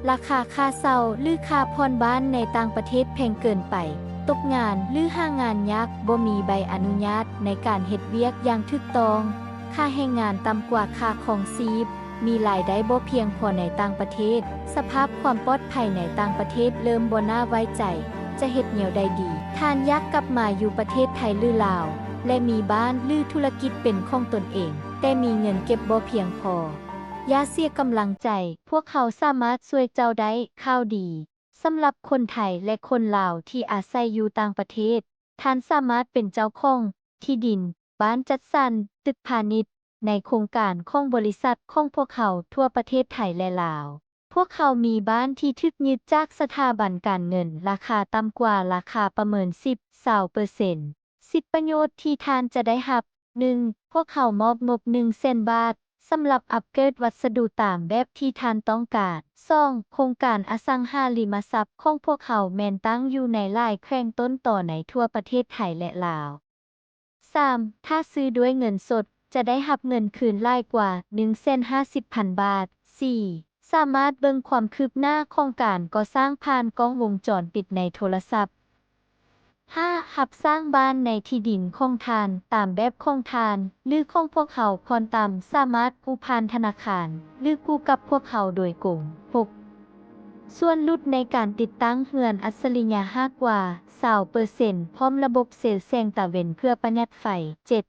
ລາຄາຄ່າເຊົ່າ ຫຼື ຄ່າຜ່ອນບ້ານໃນຕ່າງປະເທດແພງເກີນໄປ, ຕົກງານ ຫຼື ຫາງານຍາກ, ບໍ່ມີໃບອະນຸຍາດໃນການເຮັດວຽກຢ່າງຖືກຕ້ອງ, ຄ່າແຮງງານຕ່ຳກວ່າຄ່າຄອງຊີບ, ມີລາຍໄດ້ບໍ່ພຽງພໍໃນຕ່າງປະເທດ, ສະພາບຄວາມປອດໄພໃນຕ່າງປະເທດເລີ່ມບໍ່ໜ້າໄວ້ໃຈ, ຈະເຮັດແນວໃດດີ? ທ່ານຢາກກັບມາຢູ່ປະເທດໄທ ຫຼື ລາວ ແລະ ມີບ້ານ ຫຼື ທຸລະກິດເປັນຂອງຕົນເອງ, ແຕ່ມີເງິນເກັບບໍ່ພຽງພໍ? ຢ່າເສຍກຳລັງໃຈ, ພວກເຮົາສາມາດຊ່ວຍເຈົ້າໄດ້. ຂ່າວດີສຳລັບຄົນໄທ ແລະ ຄົນລາວທີ່ອາໄສຢູ່ຕ່າງປະເທດ, ທ່ານສາມາດເປັນເຈົ້າຂອງທີ່ດິນ, ບ້ານຈັດສັນ, ຕຶກພານິດ ໃນໂຄງການຂອງບໍລິສັດຂອງພວກເຮົາທົ່ວປະເທດໄທ ແລະ ລາວ. ພວກເຮົາມີບ້ານທີ່ຖືກຍຶດຈາກສະຖາບັນການເງິນ, ລາຄາຕ່ຳກວ່າລາຄາປະເມີນ ສິບ ຊາວເປີເຊັນ. ສິດປະໂຫຍດທີ່ທ່ານຈະໄດ້ຮັບ, ໜຶ່ງ ພວກເຮົາມອບງົບ ໜຶ່ງແສນບາດ ສຳລັບອັບເກຣດວັດສະດຸຕາມແບບທີ່ທ່ານຕ້ອງການ. ສອງ ໂຄງການອະສັງຫາລິມະຊັບຂອງພວກເຮົາແມ່ນຕັ້ງຢູ່ໃນຫຼາຍແຂວງຕົ້ນຕໍໃນທົ່ວປະເທດໄທ ແລະ ລາວ. ສາມ ຖ້າຊື້ດ້ວຍເງິນສົດ, ຈະໄດ້ຮັບເງິນຄືນຫຼາຍກວ່າ ໜຶ່ງແສນຫ້າສິບພັນບາດ. ສີ່ ສາມາດເບິ່ງຄວາມຄືບໜ້າຂອງການກໍ່ສ້າງຜ່ານກ້ອງວົງຈອນປິດໃນໂທລະສັບ. ຫ້າ ຮັບສ້າງບ້ານໃນທີ່ດິນຂອງທ່ານ, ຕາມແບບຂອງທ່ານ ຫຼື ຂອງພວກເຮົາ. ຜ່ອນຕ່ຳສາມາດກູ້ຜ່ານທະນາຄານ ຫຼື ກູ້ກັບພວກເຮົາໂດຍກົງ. ຫົກ ສ່ວນຫຼຸດໃນການຕິດຕັ້ງເຮືອນອັດສະລິຍະຮາກກວ່າ ຊາວເປີເຊັນ ພ້ອມລະບົບເຊວແສງຕາເວັນເພື່ອປະຢັດໄຟ. ເຈັດ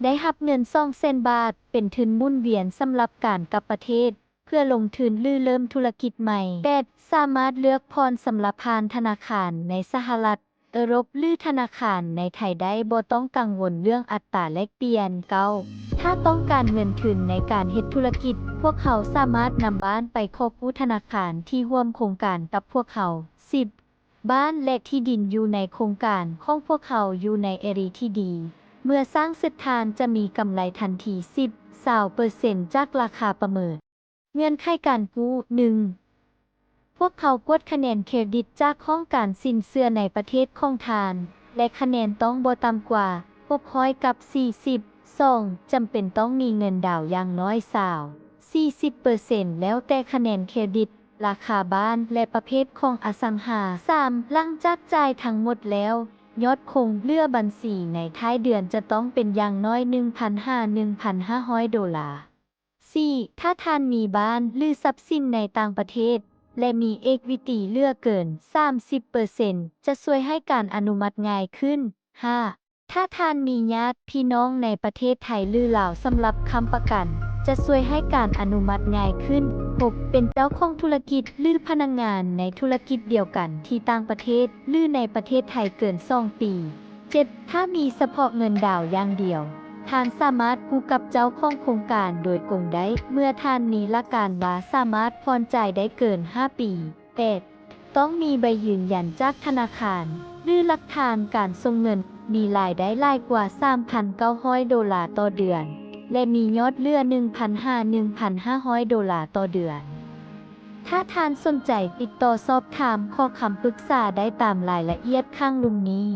ໄດ້ຮັບເງິນ ສອງແສນບາດ ເປັນທຶນໝູນວຽນສຳລັບການກັບປະເທດ ເພື່ອລົງທຶນ ຫຼື ເລີ່ມທຸລະກິດໃໝ່. ແປດ ສາມາດເລືອກຜ່ອນສຳລັບຜ່ານທະນາຄານໃນສະຫະລັດ, ເອີຣົບ ຫຼື ທະນາຄານໃນໄທໄດ້ ບໍ່ຕ້ອງກັງວົນເລື່ອງອັດຕາແລກປ່ຽນ. ເກົ້າ ຖ້າຕ້ອງການເງິນທຶນໃນການເຮັດທຸລະກິດ, ພວກເຮົາສາມາດນຳບ້ານໄປຂໍກູ້ທະນາຄານທີ່ຮ່ວມໂຄງການກັບພວກເຮົາ. ສິບ ບ້ານ ແລະ ທີ່ດິນຢູ່ໃນໂຄງການຂອງພວກເຮົາຢູ່ໃນເອຣີທີ່ດີ. ເມື່ອສ້າງເສັດທ່ານຈະມີກຳໄລທັນທີ ສິບ ຊາວເປີເຊັນ ຈາກລາຄາປະເມີນ. ເງື່ອນໄຂການກູ້ ໜຶ່ງ ພວກເຮົາກວດຄະແນນເຄຣດິດຈາກຫ້ອງການສິນເຊື່ອໃນປະເທດຂອງທ່ານ ແລະ ຄະແນນຕ້ອງບໍ່ຕ່ຳກວ່າ ຫົກຮ້ອຍກັບສີ່ສິບ. ສອງ ຈຳເປັນຕ້ອງມີເງິນດາວຢ່າງໜ້ອຍ ຊາວ ສີ່ສິບເປີເຊັນ ແລ້ວແຕ່ຄະແນນເຄຣດິດ, ລາຄາບ້ານ ແລະ ປະເພດຂອງອະສັງຫາ. ສາມ ຫຼັງຈາກຈ່າຍທັງໝົດແລ້ວ, ຍອດຄົງເຫຼືອບັນຊີໃນທ້າຍເດືອນຈະຕ້ອງເປັນຢ່າງໜ້ອຍ ໜຶ່ງພັນຫາໜຶ່ງພັນຫ້າຮ້ອຍໂດລາ. ສີ່ ຖ້າທ່ານມີບ້ານ ຫຼື ຊັບສິນໃນຕ່າງປະເທດ ແລະ ມີເອກວິຕີເຫຼືອເກີນ ສາມສິບເປີເຊັນ ຈະຊ່ວຍໃຫ້ການອະນຸມັດງ່າຍຂຶ້ນ. ຫ້າ ຖ້າທ່ານມີຍາດພີ່ນ້ອງໃນປະເທດໄທ ຫຼື ລາວສຳລັບຄ້ຳປະກັນ ຈະຊ່ວຍໃຫ້ການອະນຸມັດງ່າຍຂຶ້ນ. ຫົກ ເປັນເຈົ້າຂອງທຸລະກິດ ຫຼື ພະນັກງານໃນທຸລະກິດດຽວກັນທີ່ຕ່າງປະເທດ ຫຼື ໃນປະເທດໄທເກີນສອງປີ. ເຈັດ ຖ້າມີສະເພາະເງິນດາວຢ່າງດຽວ, ທ່ານສາມາດກູ້ກັບເຈົ້າຂອງໂຄງການໂດຍກົງໄດ້ ເມື່ອທ່ານມີຫຼັກການວ່າສາມາດຜ່ອນຈ່າຍໄດ້ເກີນຫ້າປີ. ແປດ ຕ້ອງມີໃບຢືນຢັນຈາກທະນາຄານ ຫຼື ຫຼັກຖານການສົ່ງເງິນ, ມີລາຍໄດ້ຫຼາຍກວ່າ ສາມພັນເກົ້າຮ້ອຍໂດລາຕໍ່ເດືອນ ແລະ ມີຍອດເຫຼືອ ໜຶ່ງພັນຫາໜຶ່ງພັນຫ້າຮ້ອຍໂດລາຕໍ່ເດືອນ. ຖ້າທ່ານສົນໃຈ, ຕິດຕໍ່ສອບຖາມຂໍຄຳປຶກສາໄດ້ຕາມລາຍລະອຽດຂ້າງລຸ່ມນີ້.